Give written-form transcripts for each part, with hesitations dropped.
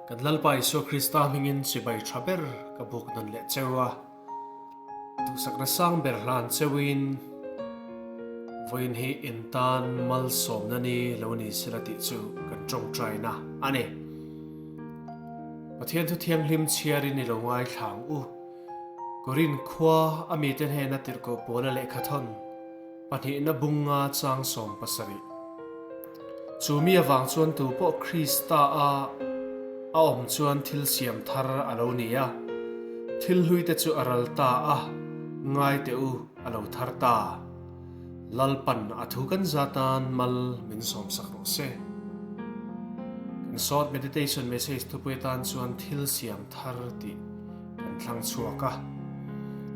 Kan Lalpa Isua Krista hmingin chibai tha ber ka buk nawn leh cheu a, duhsakna sang ber hlan cheuin vawiin hi in tan malsawmna ni lo ni sela tih chu kan tawngtaina a ni. Pathian thu thianghlim chhiarin i lo ngaithlang u. Korin khua a mite hnena tirhkoh pawla lehkhathawn Pahnihna bunga chang 70. Chu mi avang chuan tu pawh Krista a a awm chuan thil siam thar a lo ni a, thil hluite chu a ral ta a, ngai teh u a lo thar ta. Lalpan a thu kan za tan mal min sawmsak rawh se. Kan short meditation message thupui atan chuan thil siam thar tih Kan thlang chhuak a,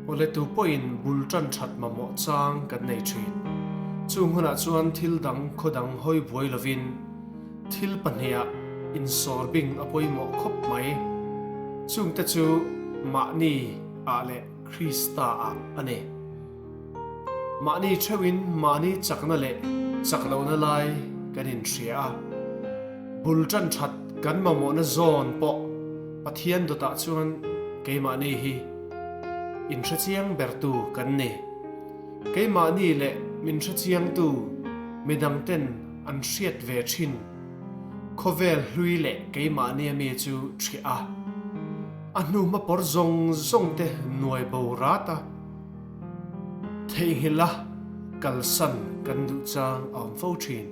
awle tu pawhin bul tan that mamawh chang kan nei thin. Chung hunah chuan thil dang khaw dang hawi buai lovin thil pahniha insawr bing a pawimawh khawp mai. Chungte chu mahni ah leh Krista ah a ni. Mahni theuhin mahni chakna leh chak lohna lai kan inhria a, bul tan that kan mamawhna zawn pawh Pathian dawtah chuan keimahni hi inhrechiang bertu kan ni. Keimahni leh min hrechiangtu midangten an hriat ve thin khawvel hlui leh keimahni ami chu ṭhiah a, a hnuhma pawr zawng zawngte nuai bo rat a, Theihnghilh a kalsan kan duh chang a awm fo thin.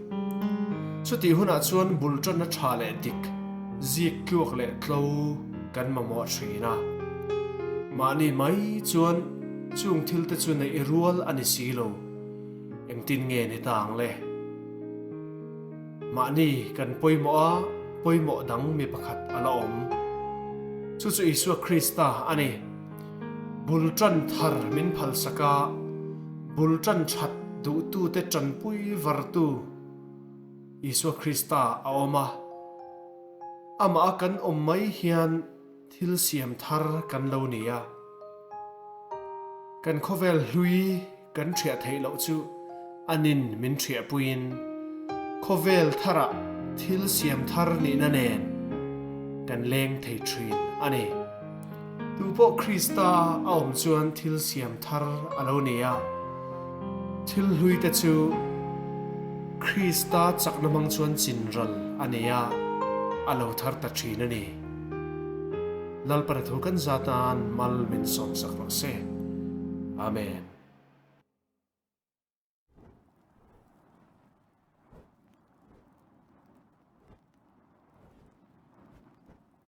Chutih hunah chuan bul tanna tha leh dik, zik tluak leh tlo kan mamawh thin a. Mahni mai chuan chung thil te chu neih rual a ni si lo, engtin nge ni ta ang le? Mahni kan pawimawh a, pawimawh dang mi pakhat a la awm. Chu chu Isua Krista a ni. Bul tan thar min phalsak a, bul tan that duhtute tanpui vartu Isua Krista a awm a. Amah a kan awm mai hian thil siam thar kan lo ni a. Kan khawvel hlui Kan ṭhiah theih loh chu anin min ṭhiahpuiin khawvel tharah thil siam thar nihna nen kan leng thei ṭhin a ni. Tupawh Krista a awm chuan thil siam thar a lo ni a, thil hluite chu Krista chakna hmang chuan chinral a ni a, a lo thar ta ṭhin a ni. Lalpana thu kan zat nan mal min sawmsak rawh se. Amen.